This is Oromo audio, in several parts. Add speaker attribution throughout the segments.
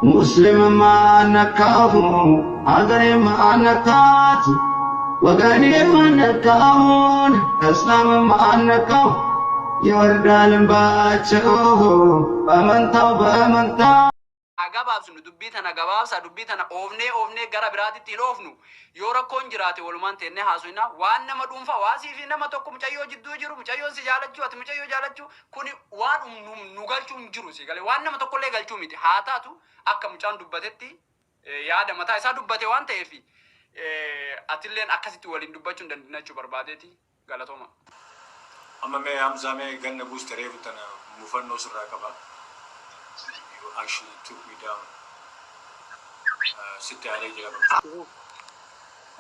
Speaker 1: ሙስሊምም አልነካሁ፣ ሀገሬም አልነካት፣ ወገኔም አልነካሁን፣ እስላምም አልነካሁ። ይወርዳል እንባቸው በመንታው በመንታው።
Speaker 2: Haa gabaabsinu dubbii tana gabaabsaa dubbii tana oofnee oofnee gara biraatitti hin oofnu yoo rakkoon jiraate walumaan teennee haasofna waan nama dhuunfaa waa sii fi nama tokko mucayyoo jidduu jiru mucayyoon si jaalachuu ati mucayyoo jaalachuu kuni waan nu nu galchuu hin jiru si galee waan nama tokkollee galchuu miti haa taatu akka mucaan dubbatetti yaada mataa isaa dubbate waan ta'eef atilleen akkasitti waliin dubbachuu hin dandeenye jechuu barbaadeeti galatooma.
Speaker 3: Amma mee Hamzaa mee ganna buuste reefu tana mufannoo sirraa qaba. You actually took me down. Sitti aaree jira bakka.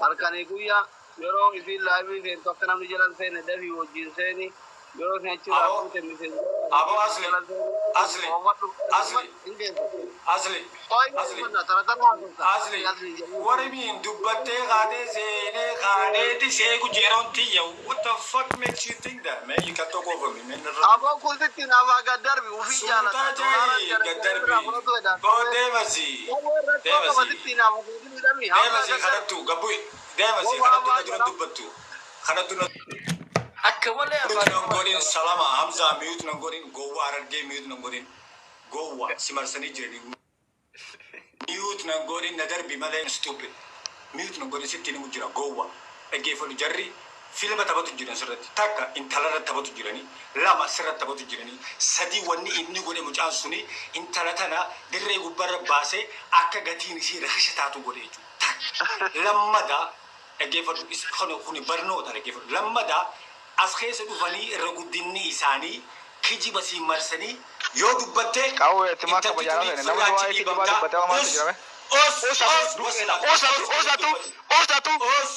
Speaker 4: Halkanii guyyaa yeroo isiin laayivii seentu akka namni jalan seene dafii wajjin seeni yeroo isin achirraa
Speaker 3: Aboo
Speaker 4: fuute miseensa
Speaker 3: aboo asli
Speaker 4: jalan seeni
Speaker 3: asli
Speaker 4: oofadhu
Speaker 3: asli
Speaker 4: hin geessu.
Speaker 3: asli
Speaker 4: Qoy
Speaker 3: asli
Speaker 4: dubbata tara tara haasofta
Speaker 3: asli
Speaker 4: asli asli jedhanii
Speaker 3: warri miin dubbattee kaatee seenee kaaneeti seeku jeeroon tiyya what the fuck makes you think that man you can talk over me man irra
Speaker 4: Aboon kun sitti naafaa gad darbi ufii
Speaker 3: suutaa
Speaker 4: jaalata doolaaraan
Speaker 3: jaayi
Speaker 4: jala
Speaker 3: gad
Speaker 4: jedhanii irraa
Speaker 3: darbi
Speaker 4: fudhatu jedhaan
Speaker 3: boo deemasi
Speaker 4: Waboo rakkoo qaba
Speaker 3: deemasi
Speaker 4: sitti naafa fuutin hidhami hamzaa
Speaker 3: deemasi
Speaker 4: gad darbi.
Speaker 3: kadhattu gabbu deemasi
Speaker 4: Waboo
Speaker 3: kadhattu
Speaker 4: hawaa
Speaker 3: na dura
Speaker 4: jedham.
Speaker 3: dubbattu kadhattu na
Speaker 2: Akka malee
Speaker 3: mute
Speaker 2: afaan
Speaker 3: nan
Speaker 2: Oromoo
Speaker 3: godhin
Speaker 2: qaba.
Speaker 3: salama hamzaa mute nan godhin gowwa harargee mute nan godhin gowwa si marsanii jiranii mute nan godhin na darbi malee stupid mute nan godhin sitti himu jira gowwa dhaggeeffadhu jarri filma taphatu jiran sirratti takka intala irratti taphatu jiranii lama sirratti taphatu jiranii sadii wanni inni godhe mucaan suni intala tana dirree gubbarra baasee akka gatiin isii rakisha taatu godhe jechuudha takka lammada dhaggeeffadhu is kuni kuni barnoota dhaggeeffadhu lammada as keessa dhufanii irra guddinni isaanii kijiba siin marsanii yoo dubbatte
Speaker 5: Qawwee itti maa
Speaker 3: intalti
Speaker 5: kabajaa
Speaker 3: tuni
Speaker 5: seene namni
Speaker 3: firraa achi
Speaker 5: waa'ee kijibaa
Speaker 3: dhiibamta
Speaker 5: dubbatee waa maaltu
Speaker 3: us
Speaker 5: jira mee?
Speaker 3: us
Speaker 5: Usatu
Speaker 3: us
Speaker 5: duqeedha.
Speaker 3: wasla
Speaker 5: Usatu
Speaker 3: us
Speaker 5: usatu
Speaker 3: dubbatu
Speaker 5: usatu
Speaker 3: us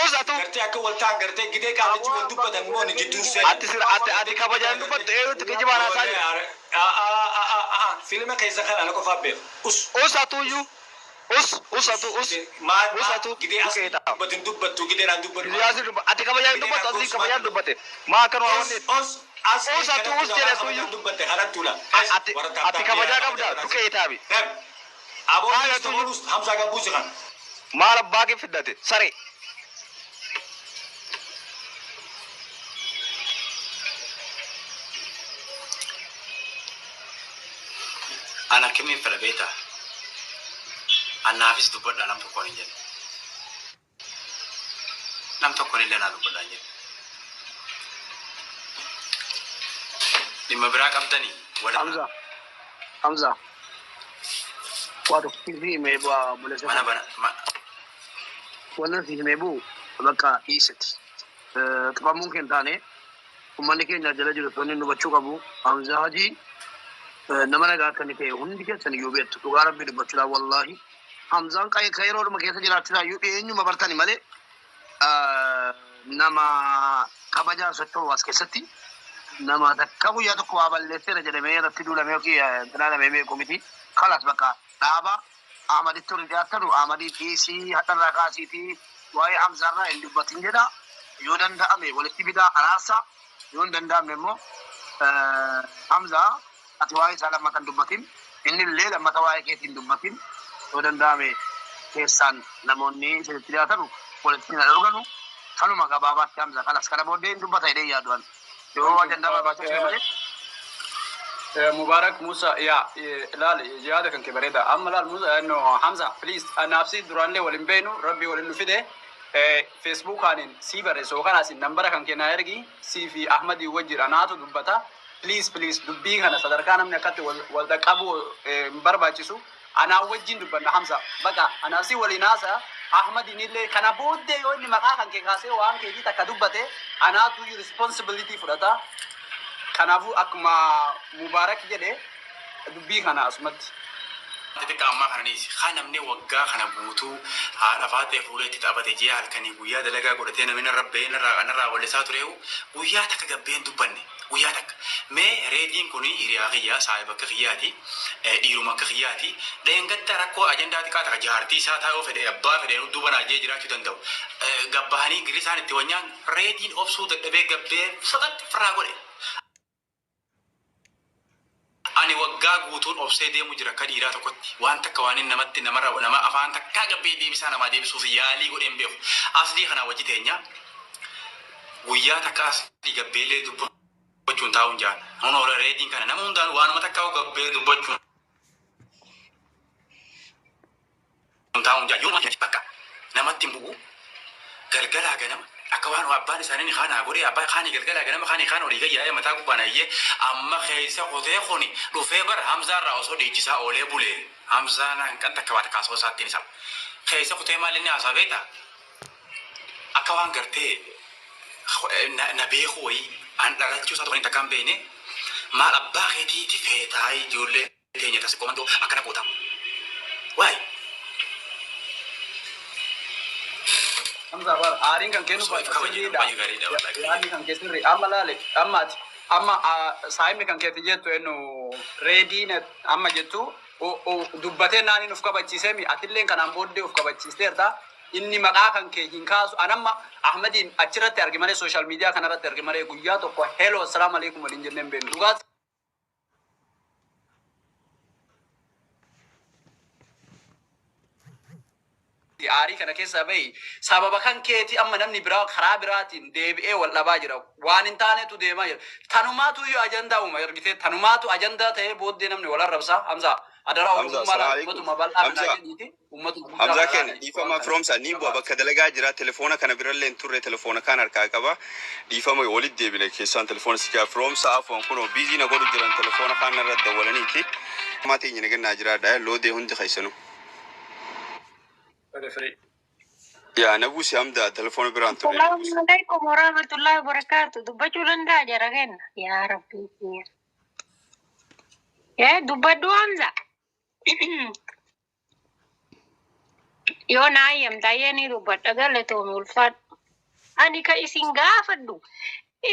Speaker 5: usatu.
Speaker 3: gartee akka waltaan gartee gidee qaalichi
Speaker 4: Aboo
Speaker 3: wal
Speaker 4: abbaa
Speaker 3: dubbatan immoo ni jidduun
Speaker 4: kee
Speaker 3: seene
Speaker 5: Ati sira ati ati kabajaa hin dubbattu eenyutti kijibaan haasaa jira?
Speaker 3: filma keessa kana ana qofaa beeku us
Speaker 5: Usatu iyyuu us usatu us
Speaker 3: maal maal
Speaker 5: usatu
Speaker 3: gidee as
Speaker 5: duqeedha.
Speaker 3: dubbatin dubbattu gidee naan dubbatu maal
Speaker 5: Gidee asii ati kabajaa hin
Speaker 3: gidee
Speaker 5: dubbattu
Speaker 3: naan
Speaker 5: asii
Speaker 3: gorsuu maal
Speaker 5: kabajaan
Speaker 3: dubbatu
Speaker 5: dubbate. Maa akkanuma
Speaker 3: us
Speaker 5: wanni
Speaker 3: us asli
Speaker 5: usatu
Speaker 3: kanattu
Speaker 5: us
Speaker 3: namaa
Speaker 5: jedhe
Speaker 3: kabajaan
Speaker 5: suyyuu.
Speaker 3: dubbatte kanattu la es
Speaker 5: Ati
Speaker 3: warra
Speaker 5: ati
Speaker 3: taaptaappii
Speaker 5: kabajaa
Speaker 3: yaa
Speaker 5: qabda
Speaker 3: kabajaa
Speaker 5: duqee taabi.
Speaker 3: Dab. Aboo
Speaker 5: Haaya
Speaker 3: us
Speaker 5: tuyyuu
Speaker 3: tobolus hamsaa gabbuusi kan.
Speaker 5: maal abbaa kee fiddate saree.
Speaker 6: An akkamiin fedha beektaa? An naafis dubbadhaa nam tokkoon hin jenne. Nam tokkoon illee naa dubbadhaa hin jenne. Dhimma biraa qabdanii wal
Speaker 4: Hamza Hamza waa tokko si himee bu'aa obboleessa
Speaker 6: mana
Speaker 4: koo.
Speaker 6: bana ma,
Speaker 4: Wannan si himee bu'u bakka dhiisati. Xifamuun kee hin taane uummanni keenya jala jiru wanni nu hubachuu qabu Hamza Hajii nama nagaa akka inni ta'e hundi keessan iyyuu beektu dhugaa rabbii dubbachuudhaan wallaahi Hamzaan kayiroodhuma keessa jiraachuudhaan iyyuu dhiyeenyuma bartani malee nama kabajaan socho'u as keessatti nama takka guyyaa tokko waa balleesseera jedhamee irratti duulamee yookiin ilaalamee beeku miti. Kalas bakka dhaaba Ahmaditti warri dhiyaattanu Ahmadii dhiisii hadharraa kaasiitii waa'ee Hamzaarraa hin dubbatin jedha. Yoo danda'ame walitti fidaa araarsaa yoo hin danda'amne immoo Hamzaa ati waa'ee isaa lammata hin dubbatin inni illee lammata waa'ee keetii hin dubbatin yoo danda'ame keessaan namoonni isinitti dhiyaatanu walitti hin dhorganu kanuma gabaabaatti Hamza kalas kana booddee hin dubbata jedhee yaadu ani yoo
Speaker 2: Thank you.
Speaker 4: ajandaa barbaachisne malee.
Speaker 2: Mubarak Musa ya laal yaada kan kee bareeda amma laal Musa no Hamza please anaaf si duraallee wal hin beeknu rabbi waliin nu fide Facebookaanin sii barreessa yookaan asin nambara kan kee naa ergi sii fi Ahmadii wajjin anaatu dubbata please please dubbii kana sadarkaa namni akkatti wal wal dhaqqabu hin barbaachisu anaa wajjin dubbanna Hamza baqa anaaf si waliin haasa Ahmadiin illee kana booddee yoo inni maqaa kan kee kaasee waan keetii takka dubbate anaatu responsibility fudhata kanaafuu akkuma Mubaarak jedhe dubbii kana asumatti.
Speaker 6: Xixiqqaa ammaa kana dhiisi. Ka namni waggaa kana guutuu haadha faaxee fuudhee itti taphate ji'a halkanii guyyaa dalagaa godhatee namni narra bahee narraa narraa wallisaa tureehu guyyaa takka gabbee hin dubbanne. Guyyaa takka. Mee reediin kun hiriyaa kiyya saahiba akka kiyyaati. Dhiiruma akka kiyyaati. Dheengadda rakkoo ajandaa xiqqaa takka jaartii isaa taa'uu fedhe abbaa fedhe duuba naa jee jiraachuu danda'u. Gabbahanii girrisaan itti wanyaan reediin obsuu dadhabee gabbee faqat firraa godhe. Ani waggaa guutuun obsee deemu jira akka dhiiraa tokkotti. Waan takka waan inni namatti namarra nama afaan takkaa gabbee deebisaa namaa deebisuuf yaalii godhee hin beeku. Aslii kanaa wajji teenya guyyaa takka aslii gabbeellee dubbachuun taa'uun jaan. Hunoo reediin kana nama hundaan waanuma takkaa gabbee dubbachuun taa'uun jaa yoo bakka namatti hin bu'u galgalaa ganama akka waan abbaan isaanii ni kaanaa godhee abbaa kaanii galgalaa ganama kaanii kaan olii gayyaa'ee mataa gubbaan ayyee amma keessa kutee kuni dhufee bara Hamzaa irraa osoo dhiichisaa oolee bulee Hamzaan hanqan takka baate kaasoo isaattiin isa keessa kutee maal inni haasaa beektaa akka waan gartee na beeku wayii an dhalachuu isaa tokko takka hin beekne maal abbaa keetiiti feetaa ijoollee teenya tasi komandoo akkana goota waay.
Speaker 2: Hamza bar aariin kan kennu
Speaker 6: Osoo if kabajee
Speaker 2: sirriidha.
Speaker 6: baay'ee gaariidha wallahi.
Speaker 2: Yaadni kan kee sirrii. Amma laale amma ati amma saayimni kan keeti jettu ennu reediin amma jettu dubbatee naaniin of kabachiisee mi atilleen kanaan booddee of kabachiisteerta. Inni maqaa kan kee hin kaasu. An amma Ahmediin achirratti arge malee social media kanarratti arge malee guyyaa tokko hello assalaamu alaikum waliin jennee hin beeknu. Dhugaa aarii kana keessaa bahi sababa kan keeti amma namni biraa karaa biraatiin deebi'ee wal dhabaa jira waan hin taanetu deemaa jira tanumaatu iyyuu ajandaa uuma argitee tanumaatu ajandaa ta'ee booddee namni wal arrabsa Hamza adaraa
Speaker 7: Hamza,
Speaker 2: oromummaa
Speaker 7: assalamu alaikum.
Speaker 2: ummatuma bal'aa
Speaker 7: Hamza.
Speaker 2: kanaa jedhiiti ummatuma guddaa
Speaker 7: Hamzaa
Speaker 2: kanaa
Speaker 7: keenya
Speaker 2: jedhiiti
Speaker 7: dhiifama
Speaker 2: waan kana
Speaker 7: firoomsa niin bu'a bakka dalagaa jira telefoona kana birallee hin turre telefoona kaan harkaa qaba dhiifama walitti deebine keessaan telefoona si kaa firoomsa afuwan kunoo biizii na godhu jiran telefoona kaan narra dawwalaniiti maatii teenya nagannaa jiraadha loodee hundi keessanuu. Yaa na buusi Hamdaa telefoona biraan ture na buusi.
Speaker 8: Assalamu alaikum warahmatullahi wabarakatuh. Dubbachuu danda'a jara kenna. Yaa Rabbi. Dubbadhu Hamza. Yoo na hayyamta ayyee ni dubbadha galatoomi ulfaadhu. Ani ka isin gaafadhu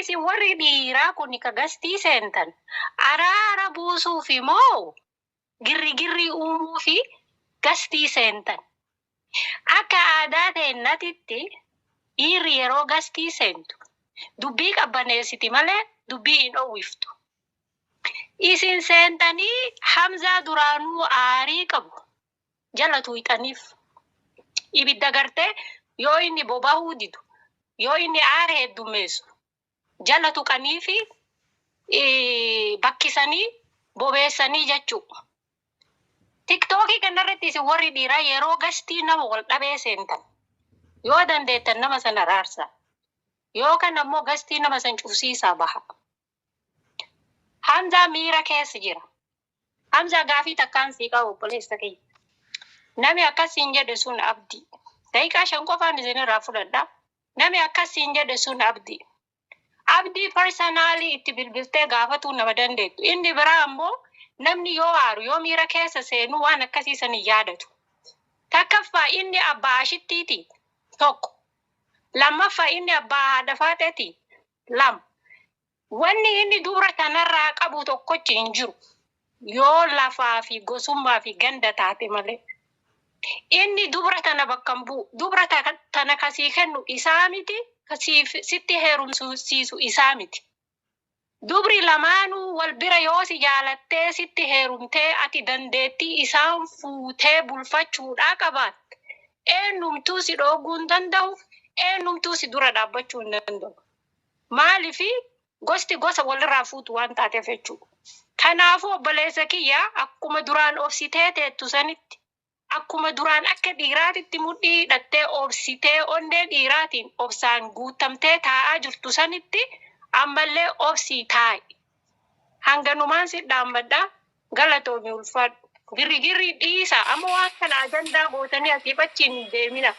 Speaker 8: isin warri dhiiraa kun ka gastii seentan araara buusuufi moo girri girrii uumuufi gastii seentan. Akka aadaa teennatitti dhiirri yeroo gastii seentu dubbii qabbaneessiti malee dubbii hin dhowwiftu. Isin seentanii Hamzaa duraanuu aarii qabu jala tuuxaniif ibidda gartee yoo inni bobahuu didu yoo inni aara heddummeessu jala tuqanii fi bakkisanii bobeessanii jechuu. Tiktookii kanarratti isin warri dhiiraa yeroo gastii nama wal dhabee seentan yoo dandeettan nama sana raarsa yookaan ammoo gastii nama san cufsiisaa baha. Hamzaa miira keessa jira. Hamzaa gaafii takkaan sii qabu obboleessa kiyya. Nami akkas siin jedhe sun abdii. Daqiiqaa 5 qofaan isinirraa fudhadha. Nami akkas siin jedhe sun abdii. Abdii personally itti bilbiltee gaafatuu nama dandeettu. Inni biraa ammoo namni yoo aaru yoo miira keessa seenu waan akkasii san hin yaadatu. Takkaffaa inni abbaa ashittiiti tokko. Lammaffaa inni abbaa haadha faaxeeti lama. Wanni inni dubra tanarraa qabu tokkochi hin jiru. Yoo lafaa fi gosummaa fi ganda taate malee. Inni dubra tana bakka hin bu'u. Dubra tana kasii kennu isaa miti, sitti heerumsiisu isaa miti. Dubri lamaanuu wal bira yoo si jaalattee sitti heerumtee ati dandeettii isaan fuutee bulfachuudhaa qabaatte eenyumtuu si dhooguu hin danda'u, eenyumtuu si dura dhaabbachuu hin danda'u. Maaliif gosti gosa walirraa fuutu waan taateef jechuudha. Kanaafuu obboleessa kiyya akkuma duraan obsitee teettu sanitti akkuma duraan akka dhiiraatitti mudhii hidhattee obsitee onnee dhiiraatiin obsaan guutamtee taa'aa jirtu sanitti ammallee obsii taa'i. Hanganumaan si dhaammadha galatoomi ulfaadhu. Girri girri dhiisa amma waan kana ajandaa gootanii asii achiin hin deemina.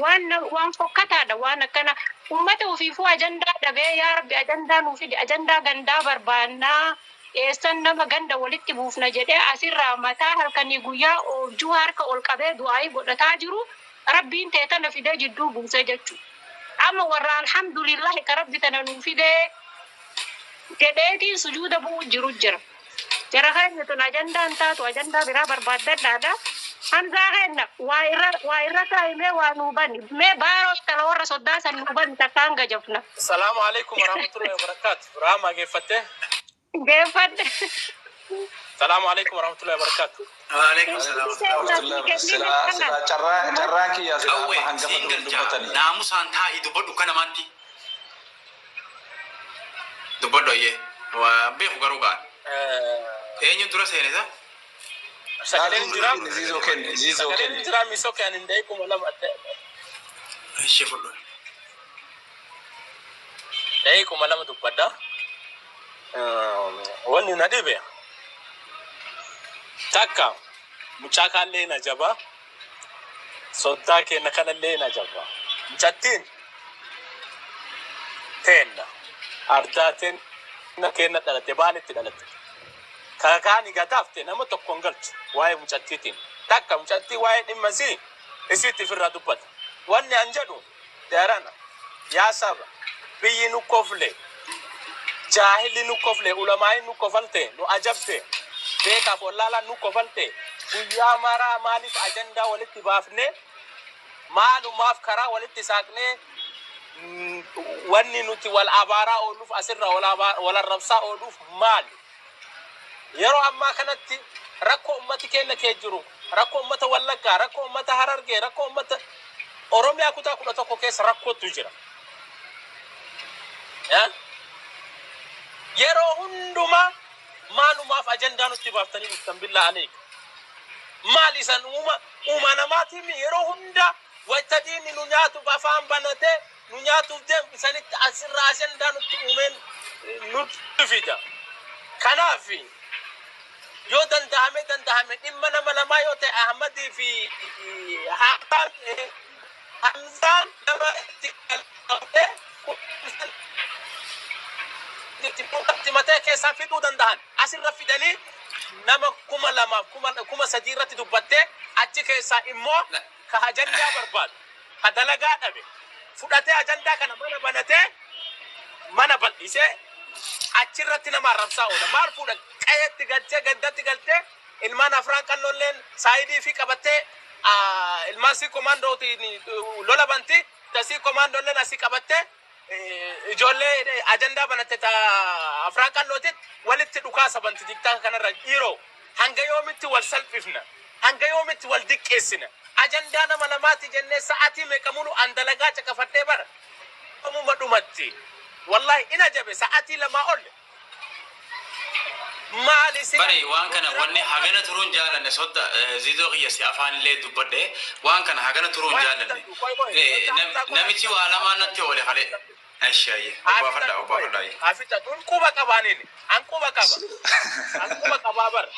Speaker 8: Waan fokkataadha waan akkana ummata ofiifuu ajandaa dhabee yaa rabbi ajandaa nuu fidi ajandaa gandaa barbaannaa eessan nama ganda walitti buufna jedhee asirraa mataa halkanii guyyaa oobjuu harka ol qabee du'aayii godhataa jiru rabbiin ta'e tana fidee jidduu buusee jechuudha. Amma warra alhamdulillahi ka rabbi tana nuu fidee jedheetiin sujuuda bu'u jiru jira. Jara keenya tun ajandaan taatu ajandaa biraa barbaaddadhaadha. Hamzaa keenya waa irra kaa'imee waa nuu bani. Mee baaroo tala warra soddaa san nuu bani takkaan gajafna.
Speaker 9: Salaamu alaikum warahmatullahi wabarakatuh. Raamaa geeffattee?
Speaker 8: Geeffadhe.
Speaker 9: Salaamu alaikum warahmatullahi wabarakatuh.
Speaker 6: Waalaikum salaam.
Speaker 10: Silaa silaa carraa carraan kiyyaa silaa amma
Speaker 6: Qawwee
Speaker 10: hangafa
Speaker 6: siin
Speaker 10: dur
Speaker 6: galchaa
Speaker 10: dubbatanii.
Speaker 6: Naamusaan taa'ii dubbadhu akka namaatti. Dubbadhu ayyee. Waa beeku garuu ga'a. Eenyuun dura seene isa?
Speaker 9: Sagaleen jira.
Speaker 10: Ziizoo kenni, ziizoo
Speaker 9: Sagaleen
Speaker 10: kenni.
Speaker 9: jira misoo kan hin 2:00.
Speaker 6: Ishee fudhu.
Speaker 9: 2:00 dubbadha. Wanni na dhibe takka mucaa kaallee na jaba. Soddaa keenya kanallee na jaba. Mucattiin teenna. Ardaa teenna kenna dhalate, baalitti dhalate. Kaakaani gataafte nama tokko hin galchu waa'ee mucattiitiin. Takka mucattii waa'ee dhimma isii isiitti ofirraa dubbata. Wanni an jedhu darana yaa saba, biyyi nu kofle, jaahilli nu kofle, ulamaayin nu kofalte, nu ajabde, beekaaf wallaalaan nu kofalte. Guyyaa maraa maaliif ajandaa walitti baafne, maalumaaf karaa walitti saaqnee, wanni nuti wal abaaraa ooluuf, asirra wal arrabsaa ooluuf maali? Yeroo ammaa kanatti rakkoo ummati keenya kee jiru, rakkoo ummata Wallaggaa, rakkoo ummata Harargee, rakkoo ummata Oromiyaa kutaa 11 keessa rakkootu jira. Yeroo hundumaa maalumaaf ajandaa nutti baaftanii dhuftan? Billaa aleek. Maal isan uuma uumaa namaatiin yeroo hunda wayta diinni nu nyaatuuf afaan banatee nu nyaatuuf deemu isanitti asirraa ajandaa nutti uumeen nutti fida. Kanaaf yoo dandahame dhimma nama lamaa yoo ta'e, Ahmadii fi Hamzaan nama itti qabee itti matee keessaa fiduu danda'an asirra fidanii, nama 2000f 3000 irratti dubbattee, achi keessaa immoo ka ajandaa barbaadu, ka dalagaa dhabe fudhatee, ajandaa kana mana banatee, mana bal'isee achirratti nama arrabsaa oola. Maal fuudha? Qayeetti galchee, gandatti galtee, ilmaan afraan qannoolleen saayidii fi qabattee, ilmaan sii komaandootiin lola banti, tasii komaandoolleen asii qabattee, ijoollee ajandaa banatte ta afraan qallootitti walitti dhukaasa banti. TikTok kanarra dhiiroo, hanga yoomitti wal salphifna? Hanga yoomitti wal diqqeessina? Ajandaa nama lamaati jennee sa'atii meeqa mulu an dalagaa caqafadhee bara yoomuma dhumatti? Wallahi ina jabe, sa'atii 2 ol maali sila?
Speaker 6: Bari waan kana wanni hagana turuun jaalanne, sodda zizoo kiyya, si afaan illee dubbadhe, waan kana hagana turuun jaalanne. Namichi waa lamaan natti oole kale. Ashaaye, obbaafadha, obbaafadha.
Speaker 9: Hafixa tun quba qabaaniin an quba qaba, an quba qabaa bar,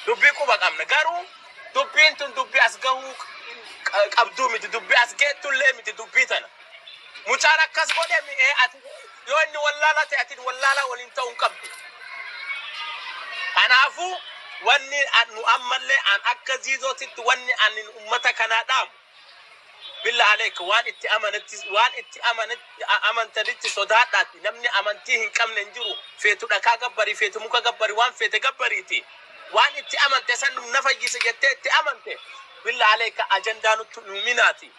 Speaker 9: dubbii quba qabna. Garuu dubbiin tun dubbii as gahuu qabduu miti, dubbii as geettullee miti. Dubbii tana mucaan akkas godhe mi'ee, ati yoo inni wallaalaa ta'e, ati wallaalaa waliin ta'uu hin qabdu. Kanaafuu wanni nu ammallee an akka ziizootitti wanni ani ummata kanaa dhaamu, billa aleek, waan itti amanatti, waan itti amanatti amantanitti sodaadhaati. Namni amantii hin qabne hin jiru. Feetu dhakaa gabbarii, feetu muka gabbarii, waan feete gabbariiti, waan itti amante san na fayyise jettee itti amante. Billa aleek, ajandaa nutti nuuminaati.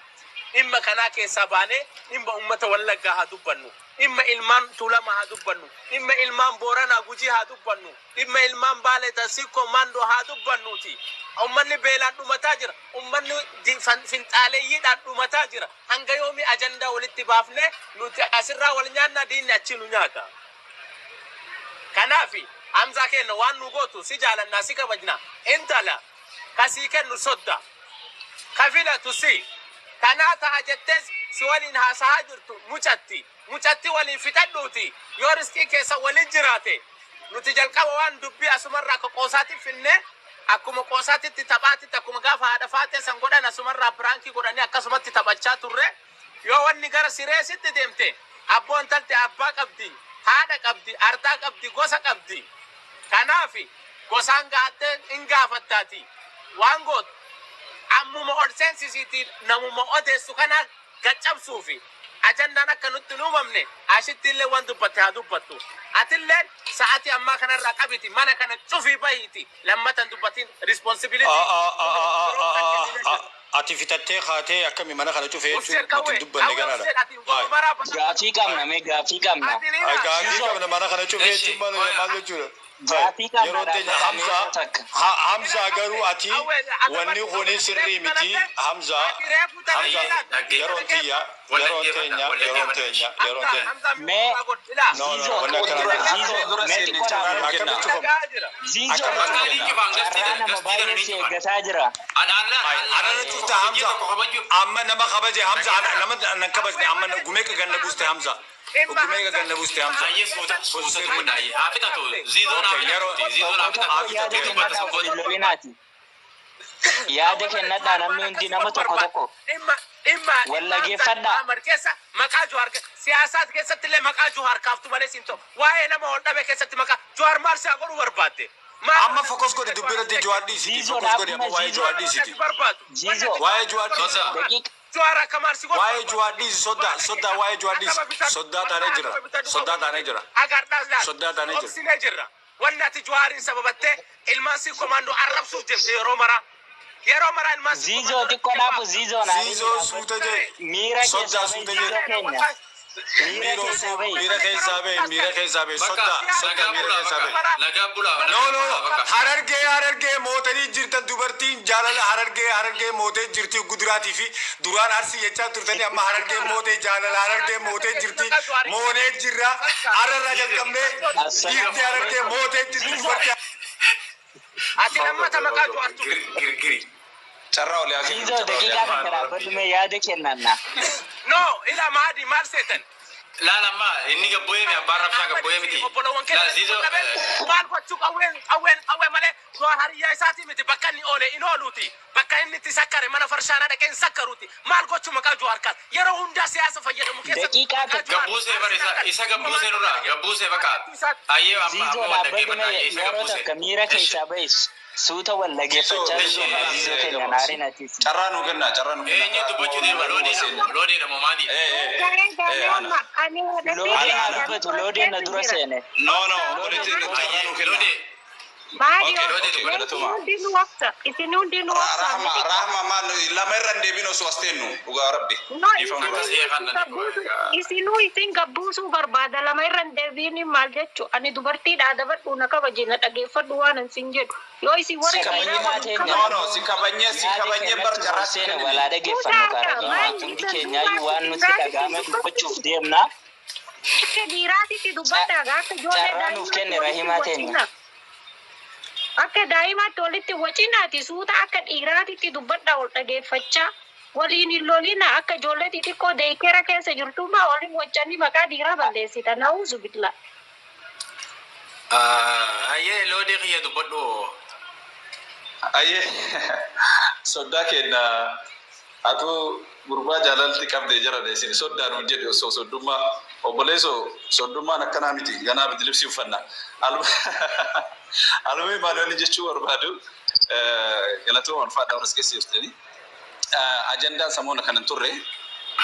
Speaker 9: Dhimma kanaa keessaa baanee dhimma ummata Wallaggaa haa dubbannu, dhimma ilmaan Tuulamaa haa dubbannu, dhimma ilmaan Booranaa Gujii haa dubbannu, dhimma ilmaan Baalee Tasiikoo Maandoo haa dubbannuuti. Ummanni beelaan dhumataa jira, ummanni finxaaleeyyiidhaan dhumataa jira. Hanga yoomii ajandaa walitti baafnee nuti asirraa wal nyaannaa, diinni achii nu nyaata? Kanaaf Hamzaa kenna, waan nu gootu si jaalannaa, si kabajna. Intala kasii kennu sodda, ka filatu si tanaa ta'a jettees si waliin haasahaa jirtu. Mucatti waliin fixadhuuti, yoo riskii keessa waliin jiraate. Nuti jalqaba waan dubbii asumarraa akka qoosaatti finne, akkuma qoosaatitti taphaatitti, akkuma gaafa haadha faatee san godhan, asumarraa prank godhanii akkasumatti taphachaa turre. Yoo wanni gara sireesitti deemte, abboon talte abbaa qabdi, haadha qabdi, ardaa qabdi, gosa qabdi. Kanaaf gosaan gaattee hin gaafattaati. Waan gootu ammuma ol seensisiitii namuma odeessu kana gaccabsuufi ajandaan akka nutti hin uumamne, ashitti illee waan dubbatte haa dubbattu. Atilleen sa'atii ammaa kanarraa qabiti mana kana cufii bahiiti, lammatan dubbatiin, responsibility.
Speaker 3: Ati fitattee kaatee akkami mana kana cufee jechuun nuti hin dubbanne ganaadha.
Speaker 11: Gaafii qabna, mee gaafii qabna.
Speaker 3: Gaafii qabna, mana kana cufee jechuun maal jechuudha?
Speaker 11: Gaafii qabna
Speaker 3: Yeroo teenya
Speaker 11: dhaabbatanii
Speaker 3: Hamza
Speaker 11: yeroo takka.
Speaker 3: Hamza garuu ati wanni kuni sirrii miti Hamza Hamza yeroon tiyya yeroon teenya yeroon teenya yeroon teenya.
Speaker 11: Mee
Speaker 3: No no
Speaker 11: Ziizoo
Speaker 3: wanni akkana miti.
Speaker 11: Ziizoo mee xiqqoo dhaabbadhu.
Speaker 3: Akkamitti cufamu?
Speaker 11: Ziizoo
Speaker 3: Akkamitti
Speaker 6: Bakka ni
Speaker 3: cufamu?
Speaker 6: cufan
Speaker 11: carraa nama baay'ee si eeggataa jira.
Speaker 3: Anana cufta Hamza. Amma nama kabaje Hamza nama nan kabajne amma gumeeka ganna buuste Hamza. Gumeeka ganna buuste Hamza.
Speaker 6: Ayyee suuta suuta tuqudha. Haa fixatu. Ziizoon haa
Speaker 3: Okay yeroo
Speaker 6: fixatuuti. Ziizoon haa
Speaker 11: Tokko tokko
Speaker 6: fixatu.
Speaker 11: yaada
Speaker 6: Dubbata
Speaker 11: kennadhaa
Speaker 6: sun
Speaker 11: waliin
Speaker 6: booda.
Speaker 11: lolinaati. Yaada kennadhaa namni hundi nama tokko tokko.
Speaker 9: Dhimma dhimma
Speaker 11: Wal
Speaker 9: dhimma Hamzaa
Speaker 11: dhageeffadhaa.
Speaker 9: Ahmad keessa maqaa Jawaar siyaasaat keessatti illee maqaa Jawaar kaaftu malee siin ta'u. Waa'ee nama ol dhabe keessatti maqaa Jawaar maal si'a godhuu barbaadde? Maal
Speaker 3: Amma focus godhi dubbii irratti Jawaar dhiisiti.
Speaker 11: Ziizoo
Speaker 3: Focus godhi
Speaker 11: dhaabbuma
Speaker 3: amma waa'ee
Speaker 11: Ziizoo.
Speaker 3: Jawaar dhiisiti.
Speaker 9: barbaadu?
Speaker 11: Ziizoo
Speaker 3: Waa'ee Jawaar dhiisi.
Speaker 6: Sosa.
Speaker 11: daqiiqa
Speaker 9: Jawaar akka maal si godhu
Speaker 3: Waa'ee
Speaker 9: barbaadu?
Speaker 3: Jawaar dhiisi soddaa soddaa waa'ee Jawaar dhiisi. Soddaa taanee jira. Soddaa taanee jira.
Speaker 9: Agardaas laal.
Speaker 3: Soddaa taanee jira.
Speaker 9: Obsinee jirra. Wanni ati Jawaariin sababattee ilmaan si komaandoo arrabsuuf jirti yeroo maraa. Yeroo maraa ilmaan si
Speaker 11: Ziizoo
Speaker 9: komaandoo
Speaker 11: xiqqoo dhaabu Ziizoo naa
Speaker 3: Ziizoo
Speaker 11: dhaabbadhu.
Speaker 3: suuta jee.
Speaker 11: Miira
Speaker 3: Soddaa
Speaker 11: keessaa bahi
Speaker 3: suuta jee.
Speaker 11: Ziizoo keenya. Miira
Speaker 3: Miiroo
Speaker 11: keessaa bahi.
Speaker 3: miira keessaa bahi miira keessaa bahi
Speaker 6: Bakka
Speaker 3: soddaa soddaa
Speaker 6: nagaa
Speaker 3: miira
Speaker 6: bulaa
Speaker 3: keessaa
Speaker 6: bakka.
Speaker 3: bahi.
Speaker 6: Nagaa bulaa.
Speaker 3: No
Speaker 6: Nagaa
Speaker 3: no
Speaker 6: bulaa bakka.
Speaker 3: Harargee harargee mootanii jirtan dubartiin jaalala harargee harargee mootee jirti guduraatii fi duraan arsii jechaa turtanii amma harargee mootee jaalala harargee mootee jirti moonee jirra hararraa jalqabnee
Speaker 11: Assalaamu
Speaker 3: dhiirti harargee
Speaker 11: alaikum.
Speaker 3: mootee jirti
Speaker 11: Ziizoo.
Speaker 3: dubartii.
Speaker 9: Ati lammata maqaa Jawaar tuqe.
Speaker 6: Girgiri.
Speaker 10: Carraa olii haa kennu
Speaker 11: Ziizoo
Speaker 10: carraa olii
Speaker 11: daqiiqaa
Speaker 10: haa
Speaker 11: takka
Speaker 10: kennu.
Speaker 11: dhaabbadhu mee yaada kennanna.
Speaker 9: No, ila maadi maal seetan?
Speaker 6: Laal amma inni gabbu'ee mi abbaan rabshaa
Speaker 9: Ahmad
Speaker 6: gabbu'ee
Speaker 9: fi
Speaker 6: miti.
Speaker 9: obbolowwan
Speaker 6: Laal
Speaker 9: keenya
Speaker 6: Ziizoo.
Speaker 9: qabeen maal gochuu qawween qawween qawwee malee Jawaar hariyyaa isaatii miti bakka inni oole in ooluuti bakka inni itti sakkare mana farshaanaa dhaqee hin sakkaruuti maal gochuu maqaa Jawaar kaas yeroo hundaa siyaasa fayyadamu keessatti
Speaker 11: Daqiiqaa
Speaker 9: maqaa
Speaker 11: takka.
Speaker 9: Jawaar
Speaker 6: Gabbuusee bar isa isa gabbuusee
Speaker 9: komaandoo
Speaker 6: nurraa
Speaker 9: kana jedhu
Speaker 6: gabbuusee bakka. Ayyee amma
Speaker 11: Ziizoo
Speaker 6: amma wal
Speaker 11: dhaabbadhu
Speaker 6: dhaggeeffadha
Speaker 11: mee
Speaker 6: ayyee isa
Speaker 11: yeroo
Speaker 6: gabbuusee.
Speaker 11: takka miira
Speaker 6: Eshi.
Speaker 11: keessaa bahi suuta wal
Speaker 10: Ziizoo
Speaker 11: dhageeffachaa
Speaker 6: Eshi.
Speaker 11: jirra
Speaker 10: kalaas
Speaker 11: Ziizoo keenya
Speaker 10: gabaabsi.
Speaker 11: naariin atiis.
Speaker 10: Carraa nuu kenna carraa nuu kenna.
Speaker 6: Eenyu dubbachuu deema
Speaker 10: Waluma
Speaker 6: loodee
Speaker 10: seenna.
Speaker 6: loodee dha moo maali?
Speaker 10: Eh eh eh ana.
Speaker 11: Loodeen
Speaker 10: Ana
Speaker 11: haa
Speaker 10: ana.
Speaker 11: dubbatu loodeen na dura seene.
Speaker 10: No no
Speaker 6: Ayyee
Speaker 10: obboleettiin carraa nuu
Speaker 6: loodee.
Speaker 10: kenna.
Speaker 8: Maali
Speaker 10: Okay
Speaker 6: Loodee
Speaker 10: okay
Speaker 6: dubbadhu.
Speaker 10: galatuma.
Speaker 8: hundinuu obsa isin hundinuu obsa
Speaker 10: Rahma
Speaker 8: miti
Speaker 10: rahma maal lama irra hin deebin osoo as teennu dhugaa rabbi.
Speaker 8: no
Speaker 10: Dhiifama
Speaker 8: isinuu
Speaker 10: nurraa.
Speaker 6: Akkasii
Speaker 8: isin
Speaker 6: kan
Speaker 8: gabbuusu isinuu isin gabbuusuu barbaada lama irra hin deebiin maal jechu ani dubartiidha adabadhu na kabaji na dhageeffadhu waan an sin jedhu yoo isin
Speaker 10: Si
Speaker 8: warra
Speaker 10: kabajnee
Speaker 8: dhiiraa
Speaker 11: Rahimaa
Speaker 8: waliin
Speaker 11: teenya
Speaker 10: no
Speaker 8: kabajne
Speaker 10: no
Speaker 11: ammoo
Speaker 10: si kabajnee si
Speaker 11: yaada
Speaker 10: kabajnee bar
Speaker 11: kennatti
Speaker 10: carraa si
Speaker 11: seene
Speaker 10: kennine.
Speaker 11: walaa dhageeffannu
Speaker 8: Fuudhaa
Speaker 11: karaa
Speaker 8: maal
Speaker 11: hundi
Speaker 8: isin
Speaker 11: keenyaayyuu
Speaker 8: duubaatti
Speaker 11: waan nutti
Speaker 8: dhiiraatitti
Speaker 11: dhaga'ame dubbachuuf
Speaker 8: dubbatti
Speaker 11: deemna.
Speaker 8: akka dhiiraatitti dubbadhaa akka ijoollee
Speaker 11: Carraa nuuf
Speaker 8: daa'imaatti
Speaker 11: kenne
Speaker 8: walitti
Speaker 11: Rahimaa teenya.
Speaker 8: wacina akka daa'imaatti walitti wacinaati suuta akka dhiiraatitti dubbadhaa wal dhageeffachaa waliin hin lolina akka ijoollee xixiqqoo deekera keessa jirtummaa waliin wacanii maqaa dhiiraa balleessita na'uuzu billaa.
Speaker 6: Ayyee loodee kiyya dubbadhu.
Speaker 10: Ayyee soddaa keenya atu gurbaa jaalalti qabde jara isin soddaa nuun jedhe osoo soddummaa obboleessoo soddummaan akkanaa miti ganaa bitilibsii uffanna. Alumii maal jechuu barbaadu galatooma ulfaadhaa warra as keessa jirtanii. Ajandaan samoona kan hin turre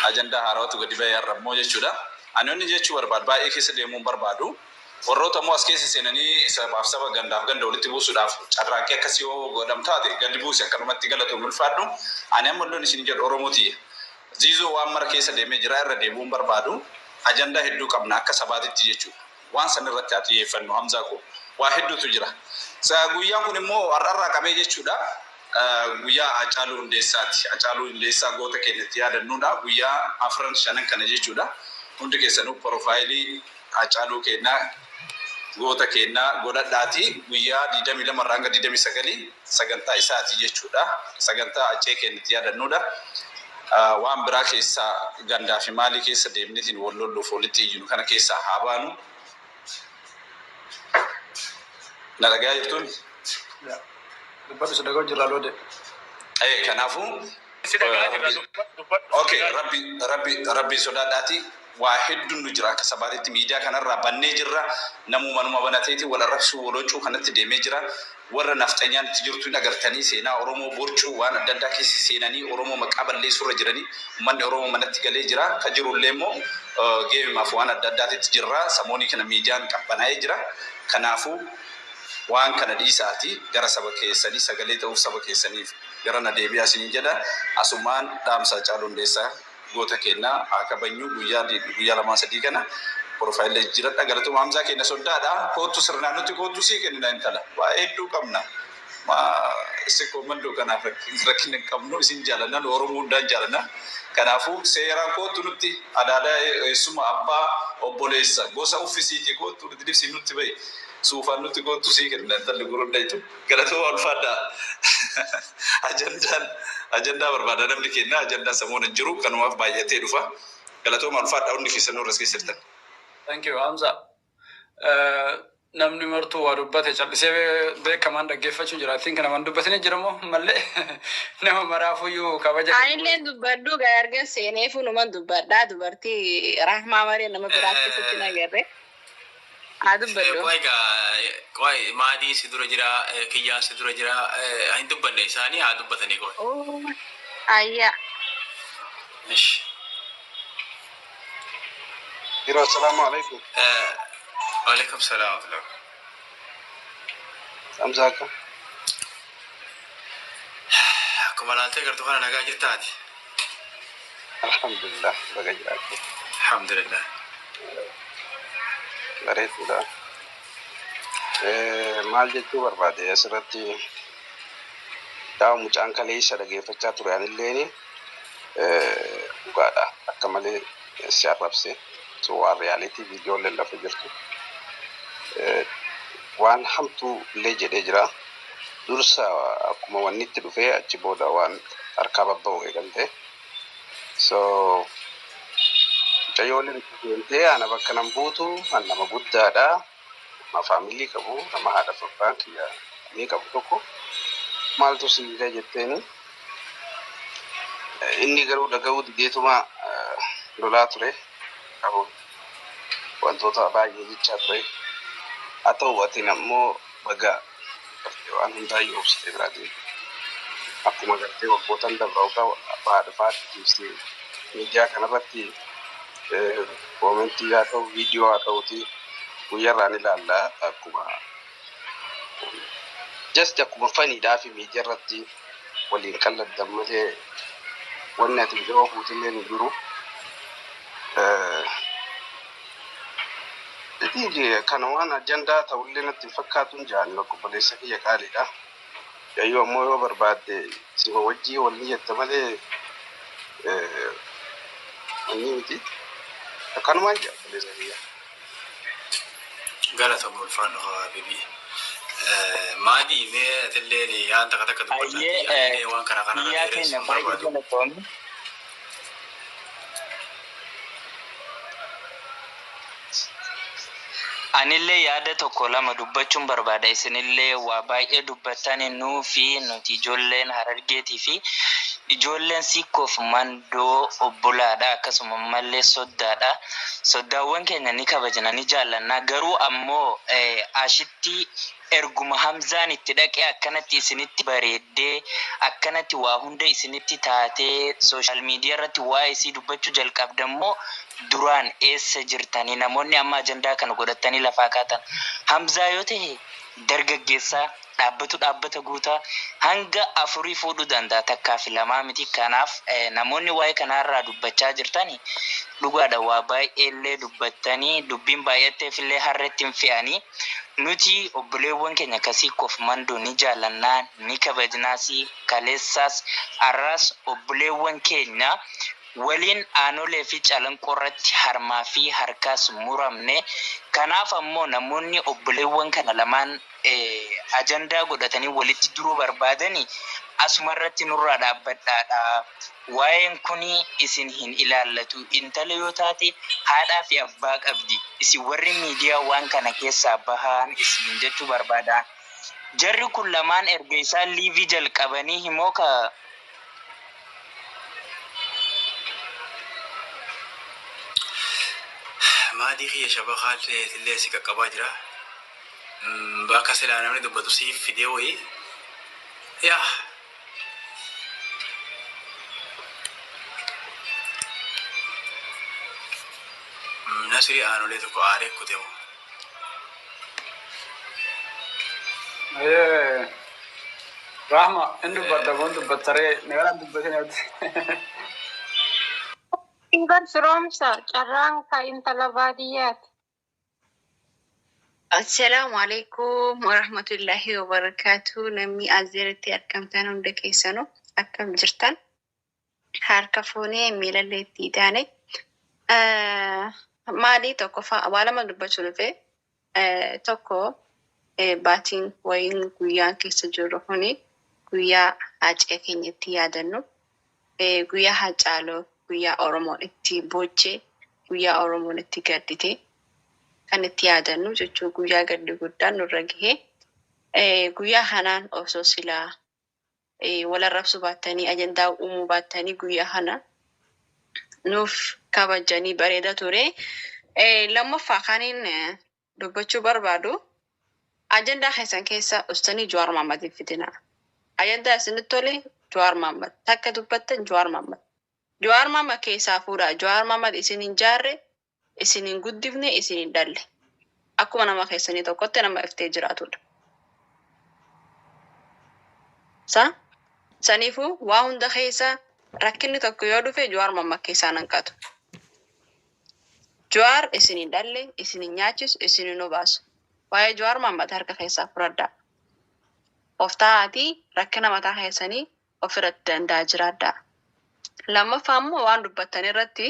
Speaker 10: ajandaa haarawatu gadi bahee har'a jechuudha. Ani inni jechuu barbaadu baay'ee keessa deemuun barbaadu. Warroota immoo as keessa seenanii sabaaf saba gandaaf ganda walitti buusuudhaaf carraaqqii akkasii yoo godham taate gadi buuse akkanumatti galatoon ulfaadhu. Ani amma illoon isin jedhu Oromooti. Ziizoo waan mara keessa deemee jira irra deebi'uun barbaadu. Ajandaa hedduu qabna akka sabaatitti jechuudha. Waan san irratti haa xiyyeeffannu Hamzaa koo. Waa hedduutu jira. Guyyaan kun immoo har'arraa qabee jechuudha. Guyyaa Hacaaluu Hundeessaati. Hacaaluu Hundeessaa goota keenyatti yaadannuudha. Guyyaa afran shanan kana jechuudha. Hundi keessanuu profile Hacaaluu keenyaa goota keenyaa godhadhaati. Guyyaa 22 irraa hanga 29 sagantaa isaati jechuudha. Sagantaa Hacee keenyatti yaadannuudha. Waan biraa keessaa gandaa fi maalii keessa deemneetiin wal lolluuf walitti iyyinu kana keessaa haa baanu. Na dhagaa jirtuun?
Speaker 2: Dubbadhu si dhaga'u jirra loode.
Speaker 10: Kanaafuu
Speaker 9: Si dhagaa jirra dubbadhu.
Speaker 10: Okay, rabbi rabbi rabbi sodaadhaati waa hedduun nu jira akka sabaatitti miidiyaa kanarraa bannee jirra namuu manuma banateeti wal arrabsuu wal hocuu kanatti deemee jira warra nafxanyaan itti jirtu hin agartanii seenaa Oromoo borcuu waan adda addaa keessa seenanii Oromoo maqaa balleessuurra jiranii uummanni Oromoo manatti galee jira ka jirullee immoo geemimaaf waan adda addaatitti jirra samoonii kana miidiyaan qabbanaa'ee jira kanaafuu waan kana dhiisaati gara saba keessanii sagalee ta'uuf saba keessaniif gara na deebi'aa isiniin jedha asumaan dhaamsa Hacaaluu Hundeessaa goota kennaa haa kabajnu guyyaa guyyaa lamaa sadii kana Profile jijjiiradha. Galatuma Hamzaa keenya soddaadha. Kootu sirnaan nuti kootu sii kennina intala. Waa hedduu qabna. Sikkoo mandoo kanaaf rakkina hin qabnu, isin jaalanna, nu Oromoo hundaan jaalanna. Kanaafuu seeraan kootu nutti adaadaa, eessuma, abbaa, obboleessa, gosa uffisiitii kootu nutti dibsii nutti bahi. Suufaan nutti kootu sii kenna intalli gurguddaa. Galatuma ulfaadhaa. Ajandaan ajandaa barbaada namni kenna, ajandaan samuun hin jiru, kanumaaf baay'atee dhufa. Galatooma, ulfaadhaa, hundi keessan nurra keessattan.
Speaker 2: Thank you, Hamza. Namni martuu waa dubbate, callisee beekamaan dhaggeeffachuu jira. I think naman dubbatini jira moo mallee nama maraafuyyuu kabaja.
Speaker 12: Anillee dubbadhu gaa, erga seeneefu numan dubbadhaa, dubartii Rahmaa malee nama biraa keessatti hin agarre. Haa dubbadhu.
Speaker 6: Qoy egaa, qoy, maadii si dura jira, kiyyaan si dura jira, hin dubbanne isaanii, haa dubbatanii qoy.
Speaker 12: Ayyaa.
Speaker 6: Ish.
Speaker 13: Jira, assalaamu alaikum.
Speaker 6: Waalaikum salaam wa rahmatullah.
Speaker 13: Hamza, akka?
Speaker 6: Akkuma laaltee gartuu kana, nagaa jirtaati.
Speaker 13: Alhamdulillah, baga jiraatte.
Speaker 6: Alhamdulillah.
Speaker 13: Bareeduudha. Maal jechuu barbaade asirratti, yaa mucaan kaleessa dhageeffachaa ture anilleeni, dhugaadha, akka malee si arrabse. So waan reality viidiyoolleen lafa jirtu. Waan hamtuu illee jedhee jira. Dursa akkuma wanni itti dhufee, achi booda waan harkaa babba'u eegalte. So mucayyoon itti deemtee, ana bakka nan buutu, an nama guddaadha. Nama family qabu, nama haadha fi abbaan kiyya ni qabu tokko maaltu si hidha jetteeni. Inni garuu dhaga'uu dideetuma lolaa ture. Qabu wantoota baay'ee jechaa ture. Haa ta'u, atiin ammoo baga gartee waan hundaayyuu obsitee biraa deemte. Akkuma gartee waggootan dabra waggaa bahaa dhufaatti deebisee miidiyaa kanarratti comment haa ta'u, viidiyoo haa ta'uti, guyyarraan ilaalla, akkuma just akkuma faniidhaa fi miidiyaa irratti waliin qalladdan malee wanni ati viidiyoo fuutillee hin jiru. I kana waan ajandaa ta'ullee natti hin fakkaatu hin jaan, obboleessa kiyya qaaliidha. Yayyoo ammoo yoo barbaadde sima wajjii walni jetta malee wanni miti. Akkanumaan jaa, obboleessa kiyya.
Speaker 6: Galatoomii, ulfaadhu habibi. Maadii, mee atillee yaan takka takka dubbadhaati.
Speaker 11: Ayyee.
Speaker 6: Anillee waan kana kana
Speaker 11: Biyyaa keenya
Speaker 6: dheeressuun
Speaker 11: baay'ee
Speaker 6: barbaadu.
Speaker 11: galatoomi. Anillee yaada tokko lama dubbachuun barbaada. Isinillee waa baay'ee dubbattani, nuu fi nuti ijoolleen Harargeetii fi ijoolleen Sikkoof Mandoo obbolaadha. Akkasuma mallee soddaadha. Soddaawwan keenya ni kabajna, ni jaallanna. Garuu ammoo ashitti erguma Hamzaan itti dhaqee akkanatti isinitti bareeddee, akkanatti waa hunda isinitti taatee, social media irratti waa'ee isii dubbachuu jalqabdammoo, duraan eessa jirtanii? Namoonni amma ajandaa kana godhatanii lafaa kaatan, Hamzaa yoo ta'e dargaggeessaa dhaabbatu, dhaabbata guutaa hanga afurii fuudhuu danda'a, takkaa fi lamaa miti. Kanaaf namoonni waa'ee kanarraa dubbachaa jirtani, dhugaadha, waa baay'eellee dubbattanii, dubbiin baay'atteef illee harreetti hin fe'anii. Nuti obboleewwan keenya Kasiikkoof Mandoo ni jaallannaa, ni kabajnaasi. Kaleessaas har'aas obboleewwan keenya waliin Aanolee fi Calanqoo irratti harmaa fi harkaas muramne. Kanaaf ammoo namoonni obboleewwan kana lamaan ajandaa godhatanii walitti duruu barbaadanii, asuma irratti nurraa dhaabbadhaadha. Waa'een kuni isin hin ilaallatu. Intala yoo taate haadhaa fi abbaa qabdi. Isin warri miidiyaa waan kana keessaa bahaan isin jechuu barbaada. Jarri kun lamaan erga isaan live jalqabanii himoo ka
Speaker 6: Maadii kiyya, shabakaa illee si qaqqabaa jira. Bakka silaa namni dubbatu siif fidee wayii. Yaa. Nasrii Aanolee tokko aaree kute moo.
Speaker 2: Rahma, in dubbadda moo dubbattaree? Nagalaan dubbatin ati.
Speaker 8: Bar firoomsa carraan ka intala baadiyyaati.
Speaker 12: Assalaamu alaikum warahmatullahi wabarakatuh. Namni as jalatti argamtan hunda keessanuu akkam jirtan? Harka fuunee miilallee itti taane. Maalii tokko fa'a waa lama dubbachuu dhufe, tokko baatiin wayiin guyyaan keessa jirru kuni guyyaa Haacee keenya itti yaadannu, guyyaa Haacaaluu, guyyaa Oromoon itti boochee, guyyaa Oromoon itti gaddite kan itti yaadannu jechuun, guyyaa gaddi guddaan nurra gahee. Guyyaa kanaan osoo silaa wal arrabsuu baattanii, ajandaa uumuu baattanii, guyyaa kana nuuf kabajanii bareeda ture. Lammaffaa kaniin dubbachuu barbaadu, ajandaa keessan keessa ustanii Jawaar Mahaammad hin fidina. Ajandaa isinitti tole Jawaar Mahaammad takka dubbattan Jawaar Mahaammad. Jawaar Mahaammad keessaa fuudhaa. Jawaar Mahaammad isin hin jaarre, isin hin guddifne, isin hin dhalle. Akkuma nama keessanii tokkotti nama iftee jiraatudha. Sa saniifuu waa hunda keessa rakkinni tokko yoo dhufe Jawaar Mahaammad keessaa nan qatu. Jawaar isin hin dhalle, isin hin nyaachisu, isin hin obaasu. Waa'ee Jawaar Mahaammad harka keessaa fudhadhaa. Of taa'aatii rakkina mataa keessanii ofirratti danda'a jiraadhaa. Lammaffaa immoo waan dubbattan irratti